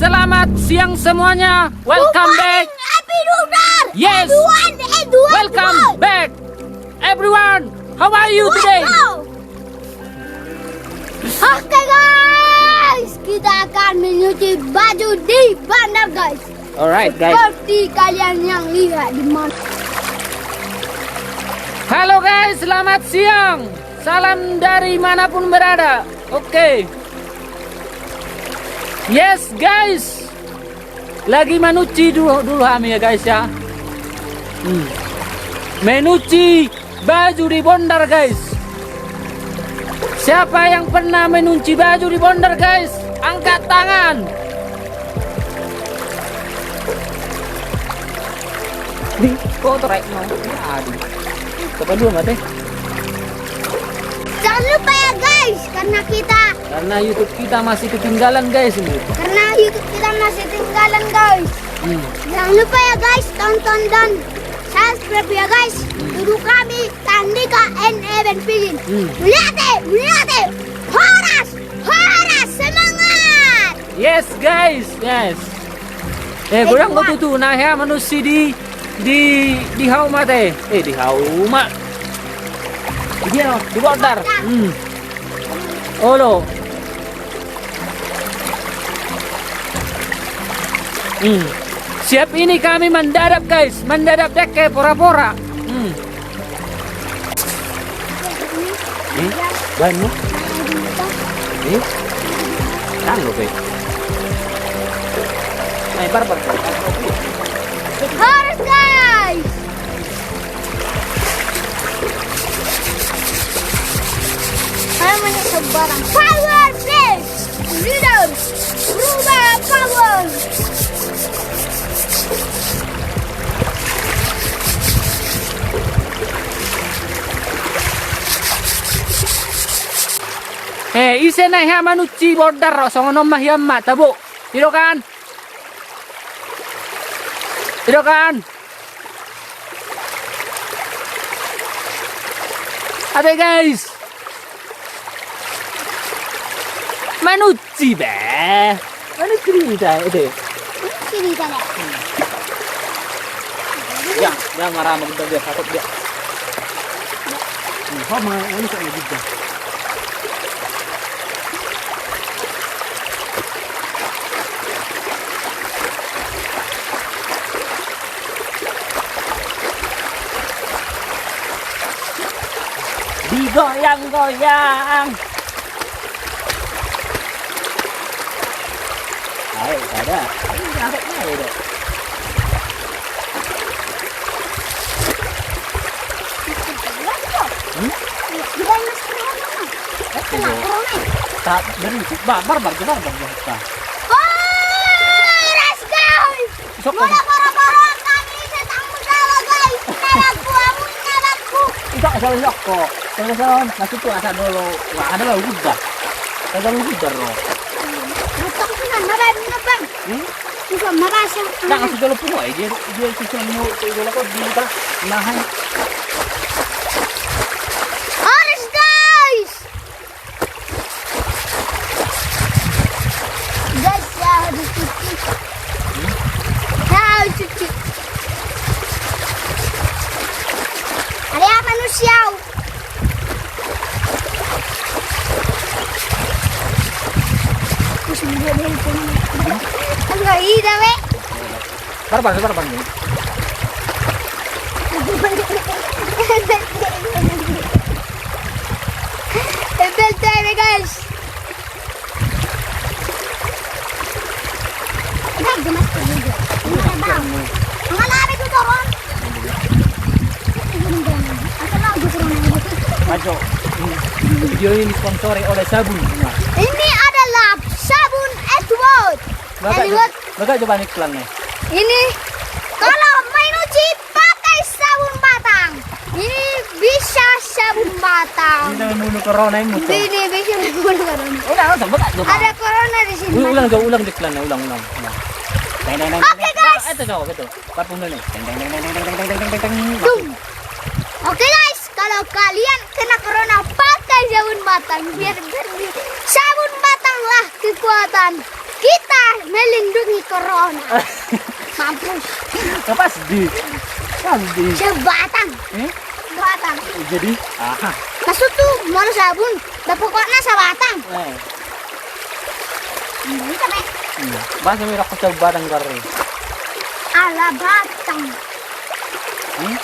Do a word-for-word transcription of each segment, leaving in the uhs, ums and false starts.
Selamat siang semuanya. Welcome back. Happy New Year. Yes. Everyone, everyone, welcome back. Everyone, how are you today? Oke, guys, kita akan menyuci baju di bandar, guys. Alright, guys. Seperti kalian yang lihat di mana. Halo, guys, selamat siang. Salam dari manapun berada. Oke. Yes, guys. Lagi manuci dulu, dulu hami ya, guys, ya. Hmm. Menuci baju di bondar, guys. Siapa yang pernah menunci baju di bondar, guys? Angkat tangan. Di, kotor, eh, no. Ya, di. Coba dulu, mate. Jangan lupa ya, guys, karena kita, karena YouTube kita masih ketinggalan, guys, ini. Karena YouTube kita masih ketinggalan, guys. Hmm. Jangan lupa ya, guys, tonton dan subscribe ya, guys. Hmm. Dulu kami Tandika and Even Pilin. Hmm. Meliate, meliate. Horas, horas, semangat. Yes, guys, yes. Eh, godang do tutu, na hea manuci di, di, di hauma, te. Eh, di hauma. Di dia, no, di bondar. Hmm. Olo. Hmm. Siap ini kami mandadap, guys. Mandadap dengke pora-pora. Hmm. Eh, baen, no? Eh, kan lo, be. Eh, bar, bar. Horas, guys. Ayo, mana sebarang. Power, please. Leader, berubah power. Eh, ise na hea manuci bondar ro, songon on ma hian ma, tabo. Ido kan? Ido kan? Ate, guys. Manuci be. Manuci di ita, ate. Manuci di ita, ate. Ya, ya, marah sama kita, dia takut dia. Hmm, sama, ini kok gitu. Digoyang-goyang. Ayo, pada. Ini ada, ada. Hmm? Oke, Jo. Tak, dari, bar, bar, bar, bar, bar, bar. Oh, ras, guys. Sok. Mula boro-boro kami setang muda, guys. Nabakku, amun nabakku. Ito, asal yok ko. Terus, um, masuk tuh asal dulu. Wah, ada lo udah. Ada lo udah, lo. Betok sih, kan, nabang, nabang. Hmm? Susah, mabasa. Nah, kasih dulu pun, eh, dia, dia susah mau, dia dulu kok, dia udah nahan. Oris, guys. Guys, ya, habis cuci. Ya, habis cuci. Ada apa, manusia? Enggak, iya, we. Barbar, barbar, barbar. Tempel tuh, guys. Guys, gemas tuh, guys. Ini ada bang. Mana ada tuh, Toron? Asal aku kurang aja. Ajo, ini video ini disponsori oleh sabun. Ini adalah sabun Edward. Baga, Edward. Baga coba nih iklannya. Ini kalau main uji pakai sabun batang. Ini bisa sabun batang. Ini namanya bunuh corona ini. Ini bisa bunuh corona. Ulang, ulang, coba, coba. Ada corona di sini. Ulang, ulang, ulang, ulang, ulang, ulang. Teng, teng, teng, oke, teng, guys. Itu, itu, itu. Parfum dulu nih. Teng, teng, teng. Dung. Oke, guys, kalau kalian kena corona, pakai sabun batang. Biar, biar, biar. Sabun batanglah kekuatan. Kita melindungi corona. Mampus. Pas di. Pas di. Sebatang. Eh? Sebatang. Jadi, aha. Maksud tu, molo sabun, dah pokokna sabatang. Eh. Ini sampai. Hmm. Bahasa merah kau sebatang kari. Ala batang. Hmm?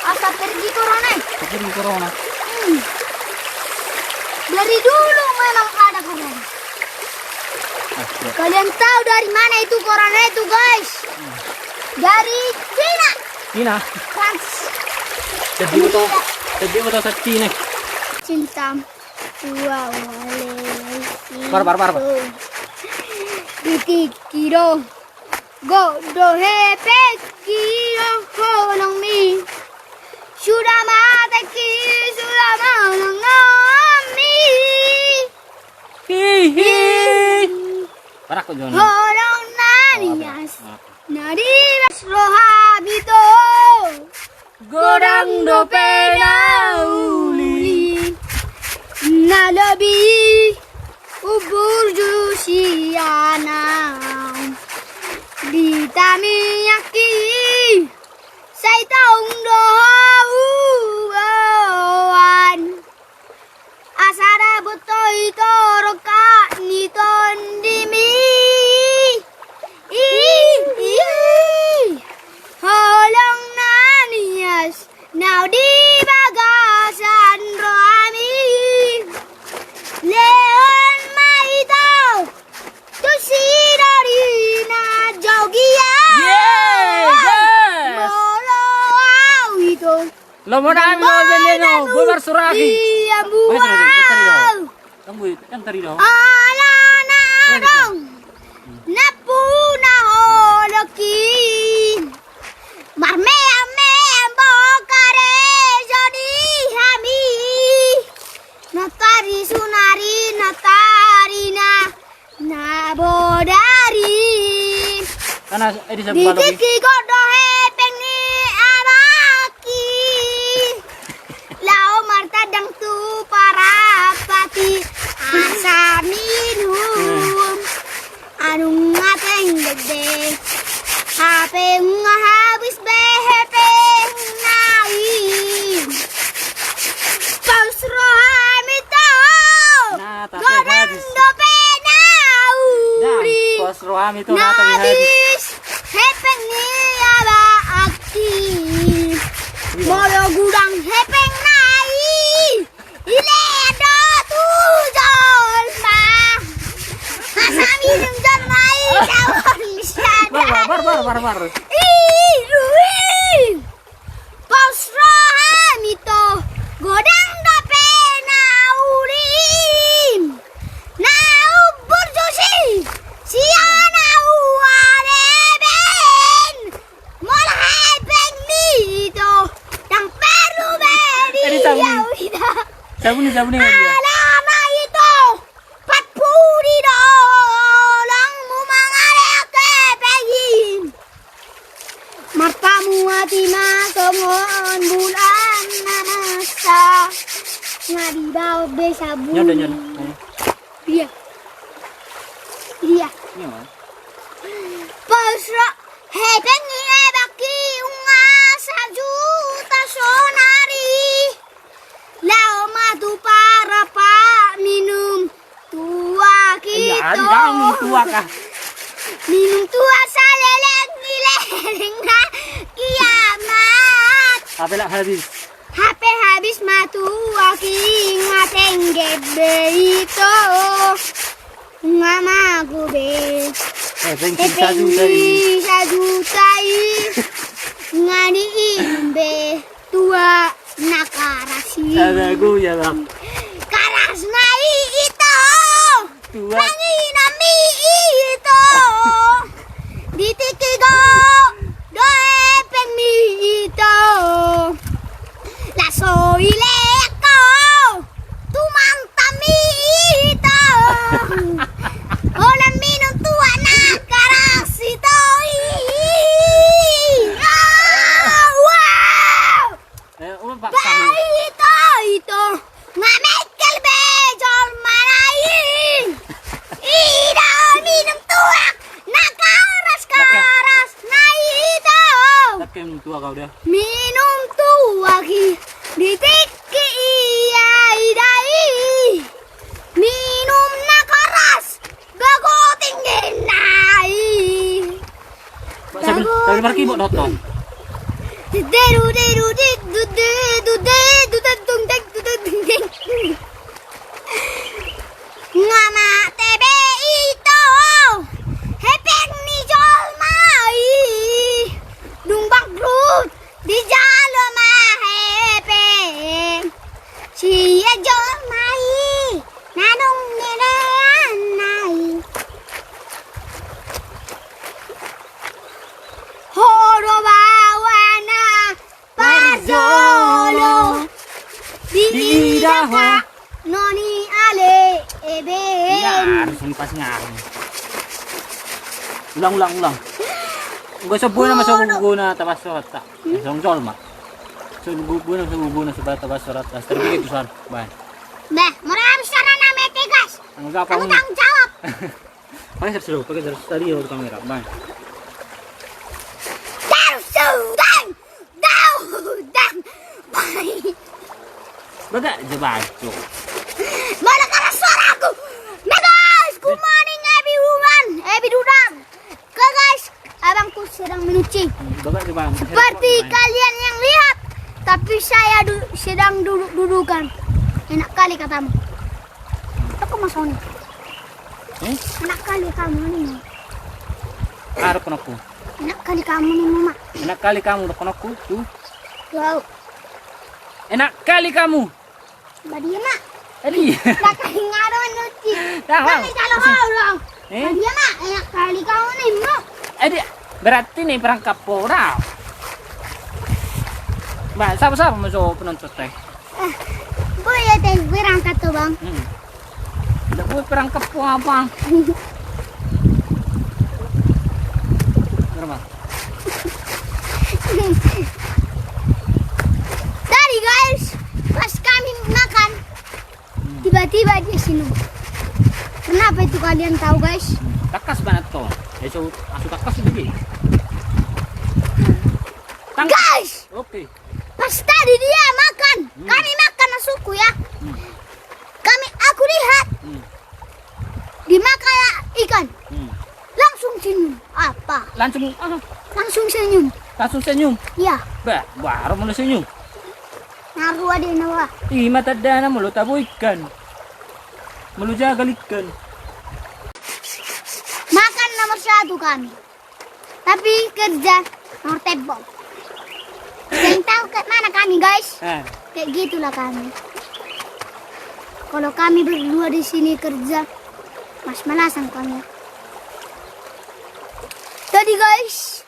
Asa pergi corona. Pergi corona. Hmm. Dari dulu memang ada corona. Kalian tahu dari mana itu corona itu, guys? Dari Cina. Cina. Prancis. Jadi betul. Jadi betul sa Cina. Cinta. Wow. Bar, bar, bar, bar. Di tingki do godang hepeng i dohot holongmi. Sudah mate ki, sudah manang nami. Hihi. Parak ko Jon. Holong na nias. Na di bas roha bito. Godang dope na uli. Na lobi uburju sian au. Di tangiangki. Sai taung do ho huboan. Asa dapot ho ito rongkap ni tondimi. Ih, ih. Holong na nias na di bagasan rohami. Lehon ma ito tu sidari na jogia. Yeay, gas. Molo au ito. Lomo nami, lomo nami, lomo nami. Boi marsuraki. Ia buat. Tadi dong. Tunggu, yang tadi dong. Ala na adong. Nampuna holongki. Marmeam-meam do karejo ni hami. Na tari sunari, na tari na Na bodari. Di tingki godang hepeng ni abangki. Laho martandang tu Parapati asa minum. Adong hepeng dede. Hape nunga habis be hepeng nai. Paus rohami ito. Godang dope na uli. Paus rohami ito na habis. Hepeng ni abangki. Molo godang hepeng nai. Dilehon do tu jolma. Asa minum jolma i. Bar, bar, bar, bar, bar. Paus rohami ito. Godang dope na uli. Na umburju sian au ale ben. Molo hepeng ni ito, ndang perlu be di au ito. Sabun ni, sabun ni. Alana ito, patpudi do holongmu mangalehon hepeng i. Marpamuati ma songon bulan na masa. Nga dibaon be sabun. Nyoda, nyoda. Iya. Iya. Paus roha hepeng ni abangki nunga sajuta sonari. Laho ma tu Parapati minum tuak ito. Iya, jangan minum tuak ah. Minum tuak saleleng ni lelengna kiamat. Apela habis. Hape habis ma tuak i nga denggan be ito. Nga mago be. Hepeng ni sajuta i. Nga diinum be tuak na karas i. Karasna i ito. Tuak. Manginom i ito. Di tingki godang hepeng ni ito. Laos so dilean ho tu mantanmi ito. Holan minum tuak na karas ito i. Ah, wow. Baen ito, ito. Nga mengkel be jolma lain. Ida. Tua kau dia. Minum tuak i di tingki i, ia ida i. Minum na keras bago tinggi na i. Sambil, sambil markibot dohot on. Dedu, dedu, dedu, dedu, dedu, dedu, dedu, dedu. Nga mate be ito hepeng ni jolma i. Dung bangkrut dijalo ma hepeng sian jolma i na dung nileanna i. Ho do baoa na parjolo diida ho. Noni ale ebe. Ia, harus pas ngarang. Ulang, ulang, ulang. Enggak sebuah nama, oh, no. Sebuah nama tabas surat tak. Hmm? Song jolma. Sebuah nama, sebuah nama sebab tabas surat tak. Terbikin tuh soal. Bang. Bah, murah habis sana nama tegas. Tanggung jawab. Kamu tanggung jawab. Pakai satu, pakai satu tadi ya kamera, bang. Daru sudang, daru dang, bang. Bagak je bacok. Mana kalah suaraku? Nah guys, good morning everyone, everyone. Oke guys, abangku sedang menuci. Hmm, bagak je bang. Seperti kalian yang lihat, tapi saya du- sedang duduk-dudukan. Enak kali katamu. Aku masuk nih. Eh? Enak kali kamu ni. Ah, dohononku. Enak kali kamu ni, Mama. Enak kali kamu, dohononku. Tuh. Wow. Enak kali kamu. Badia, Mak. Edi. Lah, kali ngado nuci. Dah, Bang. Kami kalau kau, Bang. Eh? Badia, Mak. Enak kali kamu ni, Mak. Edi, berarti ni perangkap pora. Bang, siapa-siapa masuk penonton teh? Eh, gue ya, teh, gue berangkat tuh, Bang. Hmm. Nggak gue perangkap po apa? Berapa? Tadi, guys, pas kami makan, hmm, tiba-tiba dia senyum. Kenapa itu kalian tahu, guys? Hmm. Takas banget tuh. Ya, so, asu takas itu dia. Tang- Guys! Oke. Pas tadi dia makan, hmm, kami makan, masukku ya. Hmm. Kami, aku lihat, hmm, dimakan ikan. Hmm. Langsung senyum. Apa? Langsung, ah. Langsung senyum. Langsung senyum? Iya. Bah, baru mulai senyum. Naru ada nawa. Ih, mata dana mulu tabo ikan. Mulu jagal ikan. Makan nomor satu kami. Tapi kerja nomor tebong. Yang tahu ke mana kami, guys? Eh. Kayak gitulah kami. Kalau kami berdua di sini kerja, mas-malasan kami. Tadi, guys,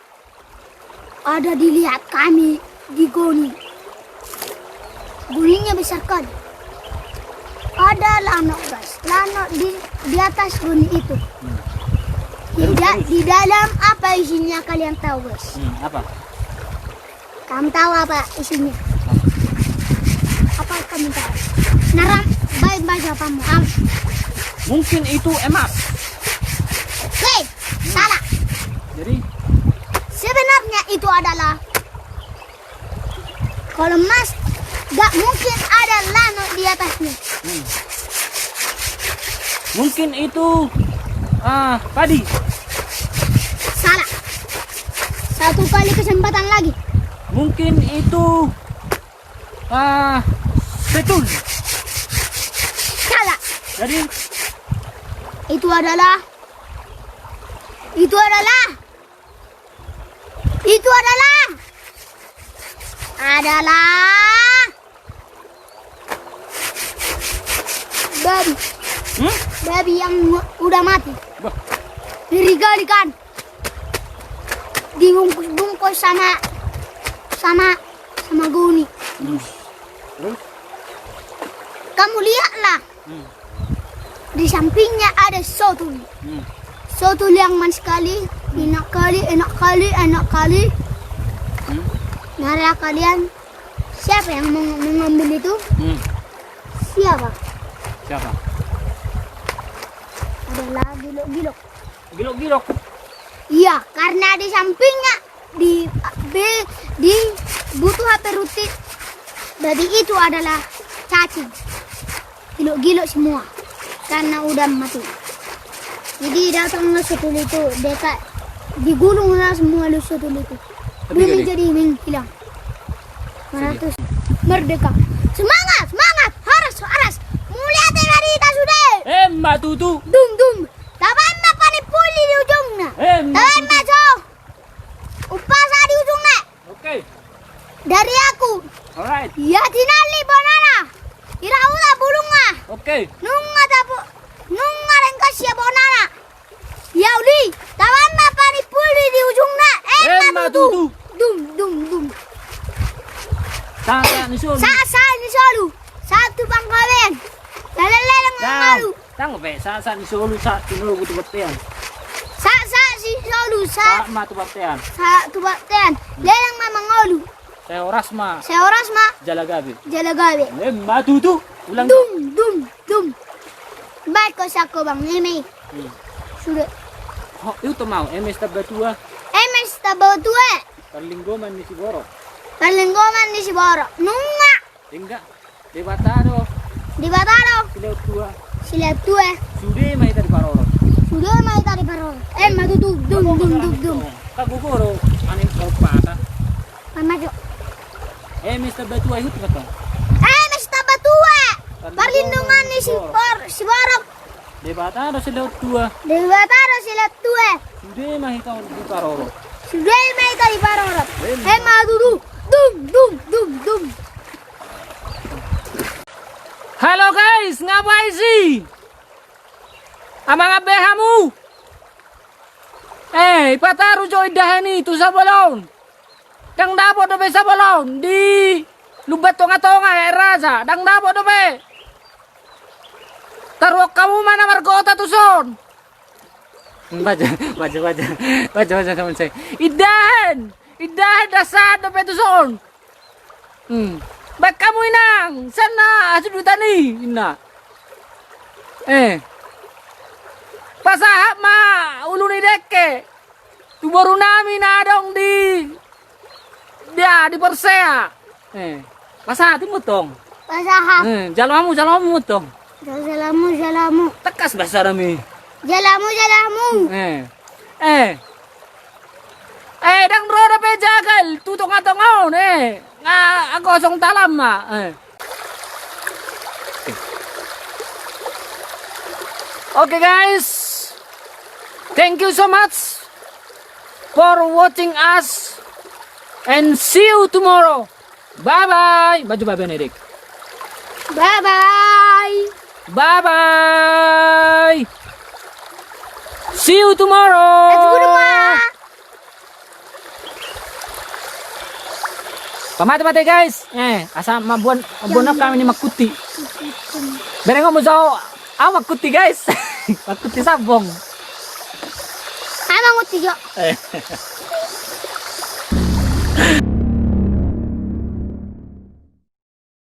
ada dilihat kami di goni. Goninya besar kali. Ada lanok, guys. Lanok di, di atas goni itu. Hmm. Di, terus, da- terus, di dalam apa isinya kalian tahu, guys? Hmm, apa? Kamu tahu apa isinya? Apa? Apa kamu tahu? Naram, baik baca apa mu? Am. Mungkin itu emas. Weh, hmm, salah. Jadi? Sebenarnya itu adalah Kalau emas, gak mungkin ada lanok di atasnya. Hmm. Mungkin itu, ah, padi. Salah. Satu kali kesempatan lagi. Mungkin itu, ah, zaitun. Salah. Jadi? Itu adalah, itu adalah Itu adalah, adalah babi. Hmm? Babi yang udah mati. Bah. Ngeri kali kan. Dibungkus-bungkus sama, sama, sama goni. Hmm. Terus? Kamu lihatlah. Hmm. Di sampingnya ada sotul. Hmm. Sotul yang manis sekali, hmm, enak kali, enak kali, enak kali. Hmm. Nara kalian, siapa yang meng-, mengambil itu? Hmm. Siapa? Siapa? Adalah gilok-gilok. Gilok-gilok? Iya, karena di sampingnya di, be-, Di butuh hape ruti, jadi itu adalah cacing. Gilok-gilok semua karena udah mati. Jadi datanglah si tuli itu, dekat digulunglah semua lu si tuli itu. Tapi bumi gede. Jadi menghilang. Meratus. Merdeka. Semangat, semangat. Horas, horas. Mulia tena di tasude. Emma tutu. Dum, dum. Tabaen ma panimpuli di ujungna. Emma tutu. Tabaen ma so. Umpasa di ujungna. Oke. Dari aku. Alright. Ia tinali bonana. Ira uda bulungna. Oke. Nunga tapu. Nunga lengkas ia bonana. Ia uli. Tabaen ma panimpuli di ujungna. Emma tutu. Dum, dum, dum. Sahat, sahat ni solu. Sahat, sahat ni solu. Sahat tu panggabean. Leleng, leleng, mangalu. Tang pe, sahat, sahat ni solu, sahat tu solu tu bontean. Sahat, sahat ni solu, sahat. Sahat ma tu bontean. Sahat tu bontean. Leleng ma mangalu. Sai horas ma. Sai horas ma. Jala gabe. Jala gabe. Emma tutu. Ulang. Dum, dum, dum. Baik ko sako bang, eme. Hmm. Sude. Ho, iu to mau, eme sitamba tua. Eme sitamba tua. Parlinggoman ni siborok. Parlinggoman ni siborok. Nunga. Enggak. Debata do. Debata do. Silehon tua. Silehon tua. Sude ma hita diparorot. Sude ma hita diparorot. Emma tutu, dum, dum, dum, dum. Ka gogo do, anim kau pata. Mama jo. Eme sitamba tua, ihut ma tong. Eme sitamba tua. Parlindungan ni sibor-, siborok. Debata do silehon tua. Debata do silehon tua. Sude ma hita diparorot. Sude ma hita diparorot. Emma tutu. Dum, dum, dum, dum. Halo guys, nga baen i? Amang ambe hamu. Eh, ipataru jo indahan i tu sabolon. Ndang dapot dope sabolon di Lumban Tongatonga, eh, Raja. Ndang dapot dope. Taruhon hamu ma na margota tuson. Baca, baca, baca. Baca, baca, teman saya. Indahan. Indahan dasar dope tuson. Hmm. Baen hamu inang, sian na hasudutan i, inna. Eh. Pasahat ma ulu ni dengke tu boru nami na adong di, dia, di Porsea. Eh. Pasahat i ma tong. Pasahat. Eh, jalo hamu, jalo hamu ma tong. Jalo hamu, jalo hamu. Tangkas bahasa nami. Jalo hamu, jalo hamu. Eh. Eh. Eh, ndang ro dope jagal tu tongatonga on, eh. Nga, anggo songon talam ma, eh. Okay guys, thank you so much for watching us and see you tomorrow. Bye bye. Maju bye bye, Erik. Bye bye. Bye bye. See you tomorrow. Let's go, rumah. Pamate-mate guys. Eh, asa mambuan, mambuan kami ni mangkuti. Bereng mau jauh. Ah, mangkuti guys. Mangkuti sabong. Ah, mangkuti jo. Eh.